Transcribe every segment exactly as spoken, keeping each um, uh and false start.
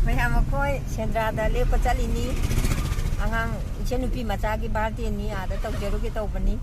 ꯃꯌꯥꯝ ꯑꯩꯈꯣꯏ ꯁꯦꯟꯗ꯭ꯔꯥꯗ ꯂꯦꯞꯄ ꯆꯠꯂꯤꯅꯤ꯫ ꯑꯉꯥꯡ ꯏꯆꯟꯅꯨꯄꯤ ꯃꯆꯥꯒꯤ ꯕꯥꯔꯗꯦꯅꯤ, ꯑꯥꯗ ꯇꯧꯖꯔꯨꯒꯦ ꯇꯧꯕꯅꯤ꯫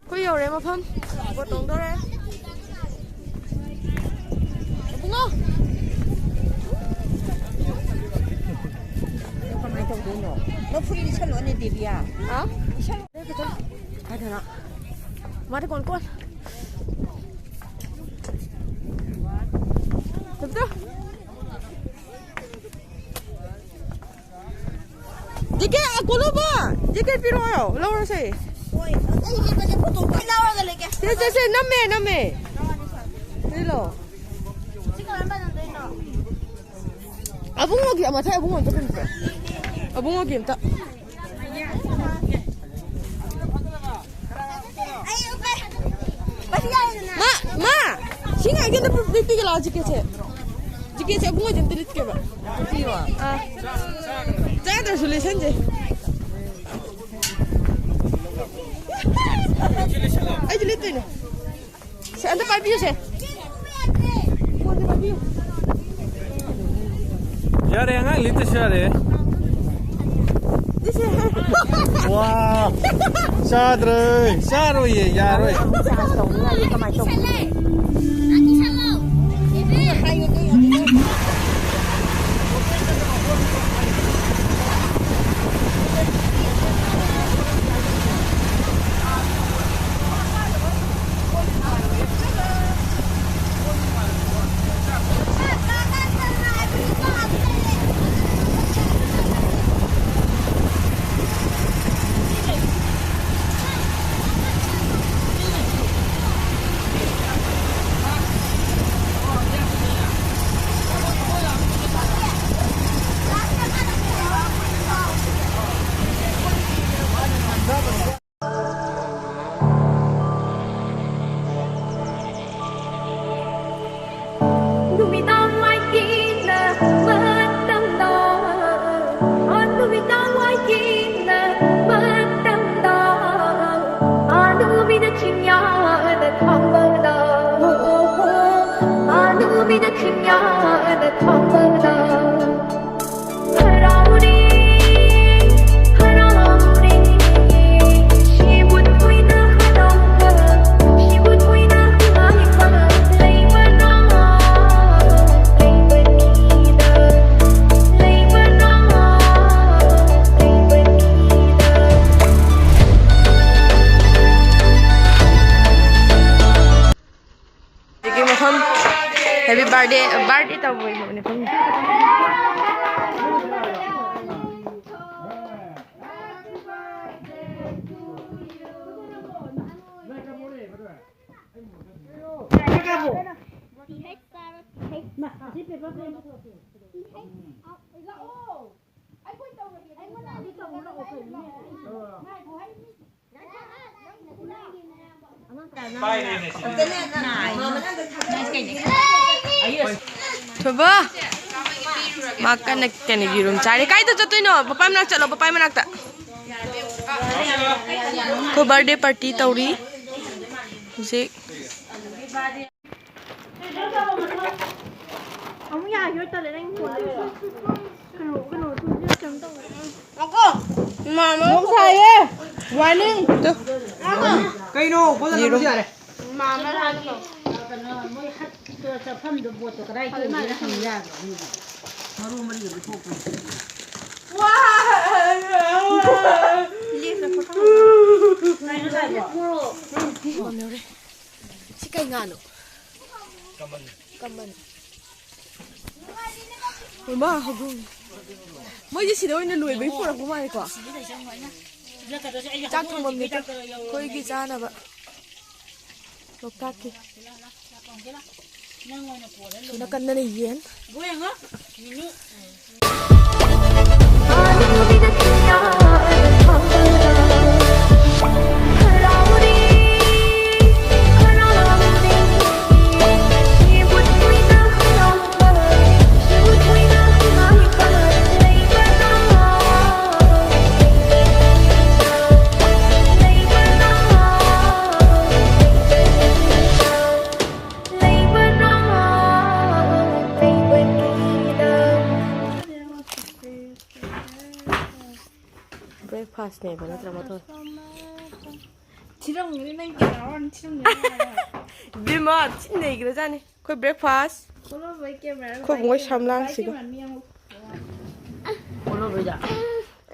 ꯑꯩꯈꯣꯏ ꯌꯧꯔꯦ ꯃꯐꯝ꯫ ꯕꯣꯠ ꯇꯣꯡꯗꯣꯔꯦ꯫ ꯏꯕꯨꯡꯉꯣ! ꯀꯃꯥꯏꯅ ꯇꯧꯗꯣꯏꯅꯣ? ꯅꯪ ꯐꯨꯔꯤꯠ ꯂꯤꯠꯁꯜꯂꯣꯅꯦ, ꯗꯦꯕꯤꯌꯥ꯫ ꯍꯥ? ꯂꯤꯠꯁꯜꯂꯣ꯫ ꯀꯥꯏꯗꯅꯣ? ꯃꯥꯗꯤ ꯀꯣꯟ ꯀꯣꯟ꯫ ꯇꯞ ꯇꯞ꯫ ꯖꯦꯀꯦꯠ, ꯀꯣꯂꯣꯕ! ꯖꯦꯀꯦꯠ ꯄꯤꯔꯛꯑꯣ, ꯂꯧꯔꯁꯦ꯫ ꯍꯣꯏ, ꯑꯩ ꯖꯦꯀꯦꯠꯁꯦ ꯐꯣꯇꯣ ꯂꯣꯏ ꯂꯧꯔꯒ ꯂꯩꯒꯦ꯫ ꯁꯦ, ꯁꯦ, ꯁꯦ, ꯅꯝꯃꯦ, ꯅꯝꯃꯦ꯫ ꯁꯤ ꯂꯧ꯫ ꯁꯤ ꯀꯔꯝꯕ ꯅꯝꯗꯣꯏꯅꯣ? ꯑꯕꯨꯡꯉꯣꯒꯤ, ꯃꯊꯛ ꯑꯕꯨꯡꯉꯣ ꯑꯝꯇ ꯄꯨꯕꯤꯔꯣ꯫ ꯑꯕꯨꯡꯉꯣꯒꯤ ꯑꯝꯇ꯫ ꯃꯥ, ꯃꯥ! ꯁꯤ ꯉꯥꯏꯒꯦ, ꯑꯝꯇ ꯄꯤꯕꯤꯒꯦ ꯂꯥꯛꯑꯣ, ꯖꯦꯀꯦꯠꯁꯦ꯫ ꯖꯦꯀꯦꯠꯁꯦ ꯑꯕꯨꯡꯉꯣꯁꯦ ꯑꯝꯇ ꯂꯤꯠꯀꯦꯕ꯫ ꯑꯥ꯫ ꯆꯥꯗ꯭ꯔꯁꯨ ꯂꯤꯠꯁꯟꯁꯦ꯫ ꯑꯩꯁꯨ ꯂꯤꯠꯇꯣꯏꯅꯦ꯫ ꯁꯦ, ꯑꯝꯇ ꯄꯥꯏꯕꯤꯌꯨꯁꯦ꯫ ꯐꯣꯟꯁꯦ ꯄꯥꯏꯕꯤꯌꯨ꯫ ꯌꯥꯔꯦ, ꯑꯉꯥꯡ ꯂꯤꯠꯇꯁꯨ ꯌꯥꯔꯦ꯫ ꯁꯤꯁꯦ꯫ ꯋꯥ, ꯆꯥꯗ꯭ꯔꯦ, ꯆꯥꯔꯣꯏꯌꯦ, ꯌꯥꯔꯣꯏ꯫ ꯑꯃꯨꯛ ꯆꯥꯔꯖ ꯇꯧꯅꯤꯡꯉꯥꯏꯗꯤ ꯀꯃꯥꯏꯅ ꯇꯧꯕ? ꯍꯧꯖꯤꯛꯀꯤ ꯃꯐꯝ ꯍꯦꯄꯤ ꯕꯥꯔꯗꯦ, ꯕꯥꯔꯗꯦ ꯇꯧꯕꯒꯤ ꯃꯐꯝꯅꯤ꯫ ꯊꯣꯏꯕ, ꯃꯥ ꯀꯟꯅ ꯀꯩꯅꯣ ꯌꯦꯔꯨꯝ ꯆꯥꯔꯤ꯫ ꯀꯥꯏꯗ ꯆꯠꯇꯣꯏꯅꯣ? ꯄꯄꯥ ꯃꯅꯥꯛ ꯆꯠꯂꯣ, ꯄꯄꯥ ꯃꯅꯥꯛꯇ꯫ ꯑꯩꯈꯣꯏ ꯕꯥꯔꯗꯦ ꯄꯥꯔꯇꯤ ꯇꯧꯔꯤ ꯍꯧꯖꯤꯛ꯫ ꯑꯃꯨꯛ ꯌꯥꯈꯤꯔꯣꯏ, ꯇꯜꯂꯦ ꯅꯪ ꯐꯣꯟꯗꯣ꯫ ꯀꯩꯅꯣ, ꯀꯩꯅꯣ, ꯀꯩꯅꯣ ꯇꯧꯋꯦ꯫ ꯃꯣꯡ ꯁꯥꯏꯌꯦ꯫ ꯋꯥꯔꯅꯤꯡ꯫ ꯀꯩꯅꯣ? ꯌꯦꯔꯨꯝ꯫ ꯃꯥꯝꯃ ꯂꯥꯛꯑꯒ ꯇꯧ꯫ ꯀꯩꯅꯣ, ꯃꯣꯏ ꯍꯠꯇꯣ ꯆꯠꯐꯝꯗꯣ, ꯕꯣꯠꯇꯣ ꯀꯗꯥꯏ ꯇꯣꯡꯗꯣꯏꯅꯣ ꯍꯪ ꯌꯥꯗ꯭ꯔꯣ ꯃꯤꯗ? ꯃꯔꯨ ꯃꯔꯤꯒ ꯂꯣꯏ ꯊꯣꯛꯄꯅꯤ꯫ ꯂꯦꯞꯅ ꯐꯣꯇꯣ꯫ ꯀꯩꯅꯣ ꯁꯥꯏꯕꯣ? ꯁꯤ ꯀꯩ ꯉꯥꯅꯣ? ꯀꯃꯟ꯫ ꯀꯃꯟ꯫ ꯍꯩꯃꯥ, ꯍꯧꯗꯣꯡ꯫ ꯃꯣꯏꯁꯦ ꯁꯤꯗ ꯑꯣꯏꯅ ꯂꯣꯏꯕꯒꯤ ꯄꯨꯔꯛꯄ ꯃꯥꯜꯂꯦꯀꯣ? ꯆꯥꯛ ꯊꯣꯡꯐꯝꯅꯤꯗ, ꯑꯩꯈꯣꯏꯒꯤ ꯆꯥꯅꯕ꯫ ꯂꯣꯛꯇꯥꯛꯀꯤ꯫ ꯁꯣꯝ ꯅꯥꯀꯟꯗꯅ ꯌꯦꯟ꯫ Breakfastꯅꯦꯕ ꯅꯠꯇ꯭ꯔ ꯃꯊꯣꯏ? ꯊꯤꯔꯝꯒꯅꯤ ꯅꯪ ꯀꯦꯃꯦꯔꯥ ꯑꯣꯟ ꯊꯤꯔꯝꯒꯅꯤ꯫ ꯏꯕꯦꯝꯃ ꯊꯤ ꯅꯩꯈ꯭ꯔꯖꯥꯠꯅꯤ ꯑꯩꯈꯣꯏ breakfast꯫ ꯀꯣꯂꯣꯕꯩ ꯀꯦꯃꯦꯔꯥ ꯑꯩꯈꯣꯏ ꯕꯨꯡꯉꯣꯏ ꯁꯝꯂꯥꯡꯁꯤꯒ꯫ ꯀꯦꯃꯦꯔꯥ ꯃꯤ ꯑꯃꯨꯛ ꯀꯣꯂꯣꯕꯩꯗ꯫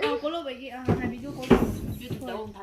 ꯑꯥ, ꯀꯣꯂꯣꯕꯩꯒꯤ ꯑꯥ ꯉꯁꯥꯏ video call ꯇꯧꯕꯗꯣ꯫